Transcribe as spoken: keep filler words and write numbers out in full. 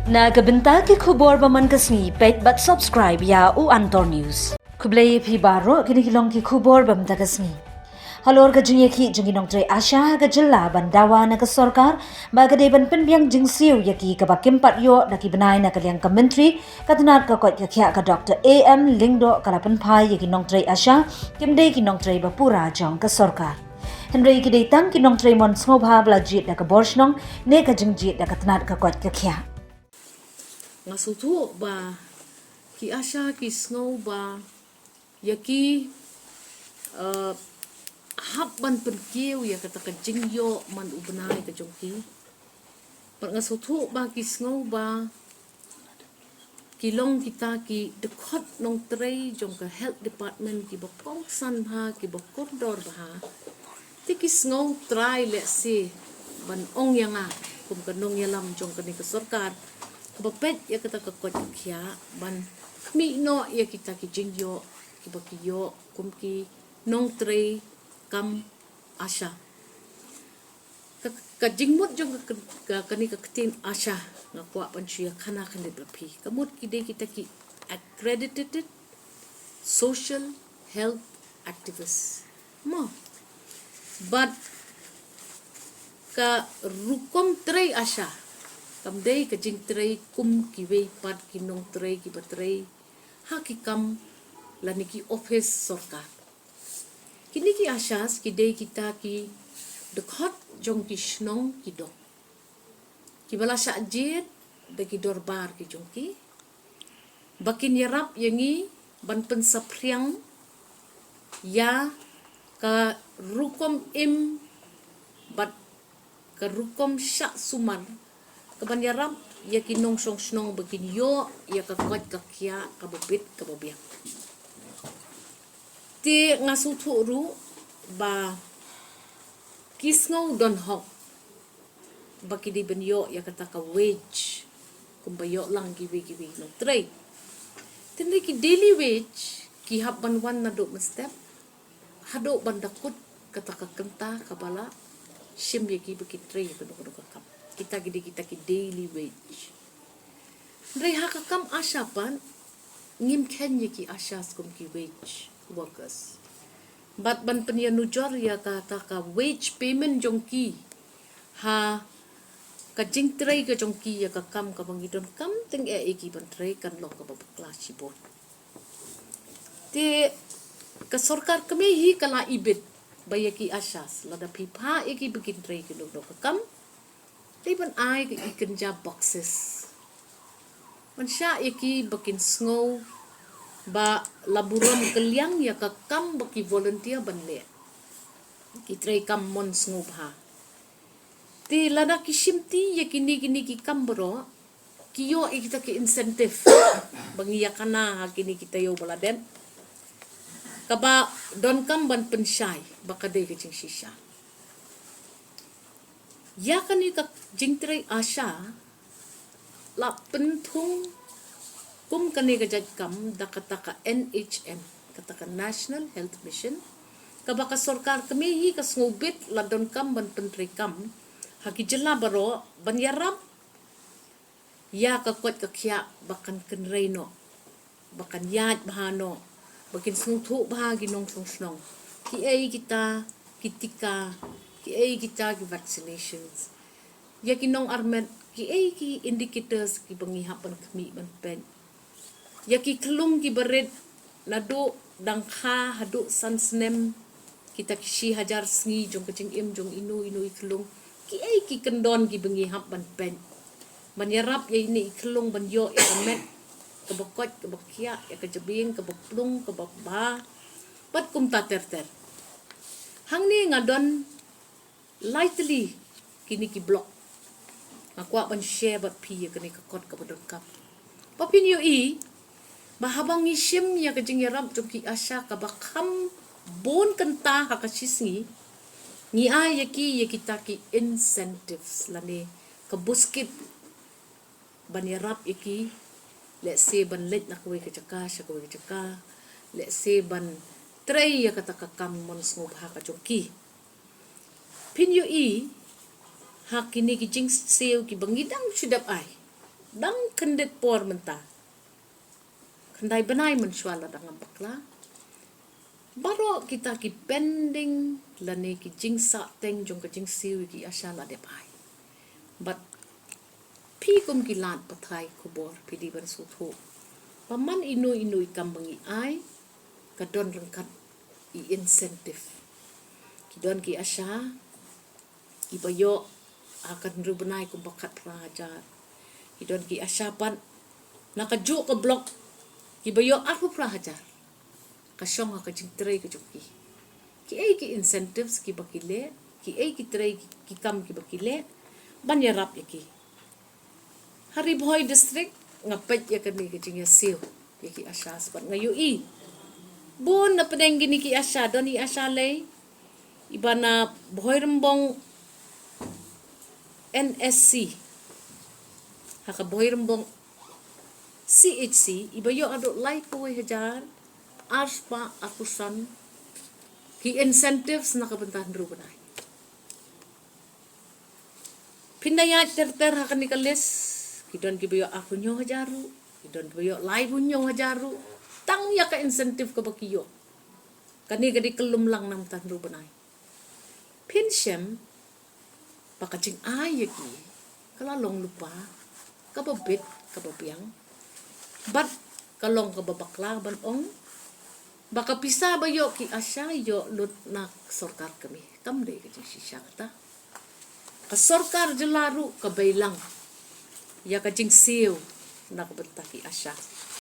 Na ka bynta ki khubor ba man ka sngi, peit bad subscribe ïa u Antor News. Khublei ïa phi baroh, kine ki long ki khubor ba mynta ka sngi. Halor ka jingïakhih jong ki nongtrei ASHA ha ka jylla ban dawa na ka sorkar ba ka dei ban pynbiang jingsiew ïa ki, kaba kim pat ïoh da ki bnai na ka liang ka myntri ka tnat ka koit ka khiah ka Doctor A M Lyngdoh ka la pynphai ïa ki nongtrei ASHA kim dei ki nongtrei ba pura jong ka sorkar. Hynrei ki dei tang ki nongtrei mon sngewbha ba la jied da ka bor shnong ne ka jingjied da ka tnat ka koit ka khiah. Nga sngewthuh ba ki ASHA ki sngew ba ïa ki, eh, hap ban pynkiew ïa kata ka jingïoh man u bnai ka jong ki. Bad nga sngewthuh ba ki sngew ba ki long kita ki dkhot nongtrei jong ka health department kiba kongsan bha, kiba kordor bha. Te ki sngew trai lehse ban ong ïa nga kum ka nongïalam jong kane ka sorkar kaba peit ïa kata ka koit ka khiah ban khmih noh ïa kita ki jingïoh kiba ki ïoh kum ki nongtrei kam ASHA. Ka, ka jingmut jong ka, ka, kane ka ktien ASHA, nga kwah ban shu ïa khana khyndiat bad phi. Ka mut ki dei kita ki accredited social health activist. Mo. Bad ka rukom trei ASHA kam dei ka jingtrei kum kiwei pat ki nongtrei kiba trei ha ki kam lane ki office sorkar. Kine ki ASHAs ki dei kita ki dkhot jong ki shnong ki dong kiba la shah jied da ki dorbar ki jong ki ba kin ïarap ïa ngi ban pynsaphriang ïa ka rukom im bad ka rukom shah sumar kaban ïarap ïa ki nongshong shnong ba kin ïoh ïa ka koit ka khiah kaba bit kaba biang. Te nga sngewthuh ruh ba ki sngew don hok ba ki dei ban ïoh ïa kata ka wage kumba ïoh lang kiwei kiwei nongtrei. Tynrai ki daily wage ki hap ban wan naduh mynstep haduh ban da kut kata ka kynta kaba la shim ïa ki ba ki trei ïa kano kano ka kam. Kita ki dei kita ki daily wage. Hynrei ha ka kam ASHA pat ngim kheiñ ïa ki ASHAs kum ki wage workers. Bad ban pynïanujor ïa kata ka wage payment jong ki ha ka jingtrei ka jong ki ïa ka kam kaba ngi donkam tyngeh ïa ki ban trei kan long kaba bakla shibun. Te ka sorkar kmie hi ka la ibit ba ïa ki ASHAs lada phi phah ïa ki ba kin trei kano kano ka kam, dei ban ai ka i kynja boxes. Ban shah ïa ki ba kin sngew ba la burom kylliang ïa ka kam ba ki volunteer ban leh. Ki trei kam mon sngewbha. Te lada ki shimti ïa kine kine ki kam baroh, ki ïoh ïa kita ki incentive ba ngi ïa khana ha kine ki taïew ba la dep, kaba donkam ban pynshai ba ka dei ka jingshisha. Ïa kane ka jingtrei ASHA la pynthung kum kane ka jait kam da kata ka N H M, kata ka National Health Mission, kaba ka sorkar kmie hi ka sngewbit la donkam ban pyntreikam ha ki jylla baroh ban ïarap ïa ka koit ka khiah ba kan kynrei noh, ba kan ïaid bha noh, ba kin sngewthuh bha ki nongshong shnong kiei kita ki tika, kiei kita ki vaccinations, ïa ki nongarmet, kiei ki indicators kiba ngi hap ban khmih ban peit. Ïa ki khyllung kiba rit naduh dang kha haduh san snem, kita ki shi hajar sngi jong ka jingim jong ino ino i khyllung, kiei ki kyndon kiba ngi hap ban peit ban ïarap ïa ine i khyllung ban ïoh ïa ka met kaba koit kaba khiah, ïa ka jabieng kaba plung kaba bha bad kumta ter ter. Hangne nga don lai tylli kine ki block. Nga kwah ban share bad phi ïa kane ka kot kaba donkam ba phin ïohi ba haba ngi shim ïa ka jingïarap jong ki ASHA kaba kham bun kynta ha ka shisngi, ngi ai ïa ki ïa kita ki incentives lane ka buskit ban ïarap ïa ki, lehse ban leit na kawei ka jaka sha kawei ka jaka, lehse ban trei ïa kata ka kam mon sngewbha ka jong ki. Phin ïohi ha kine ki jingsiew kiba ngi dang shu dep ai, Dang kyndit por mynta, khyndai bnai mynshuwa la dang ngam bakla. Baroh kita ki pending lane ki jingsahteng jong ka jingsiew ïa ki ASHA la dep ai. Bad phi kum ki lad pathai khubor phi dei ban sngewthuh ba man ino ino i kam ba ngi ai, ka don ryngkat i incentive. Ki don ki ASHA kiba ïoh ha ka hynriew bnai kumba khatphra hajar. Ki don ki ASHA pat na kajuh ka block kiba ïoh arphew phra hajar. Ka shong ha ka jingtrei ka jong ki. Kiei ki incentives kiba ki leh, kiei ki trei ki, ki kam kiba ki leh ban ïarap ïa ki. Ha Ri Bhoi District nga peit ïa kane ka jingïasiew ïa ki ASHA, bad nga ïohi bun na pdeng kine ki ASHA don i ASHA lei iba na Bhoirymbong NSC, ha ka Bhoirymbong CHC, iba ïoh haduh laiphew wei hajar arspah arphew san ki incentives na ka bynta hynriew bnai. Phin da ïaid ter ter ha kane ka list, ki don kiba ïoh arphew hynñiew hajar ruh, ki don kiba ïoh laiphew hynñiew hajar ruh, tang ïa ka incentive kaba ki ïoh. Kane ka dei ka lumlang na ka bynta hynriew bnai. Phin shem ba ka jingai ïa ki ka la long lypa kaba bit kaba biang, bad ka long kaba bakla ban ong ba ka pisa ba ïoh ki ASHA ïoh lut na sorkar kmie. Kam dei ka jingshisha kata. Ka sorkar jylla ruh ka beilang ïa ka jingsiew na ka bynta ki ASHA.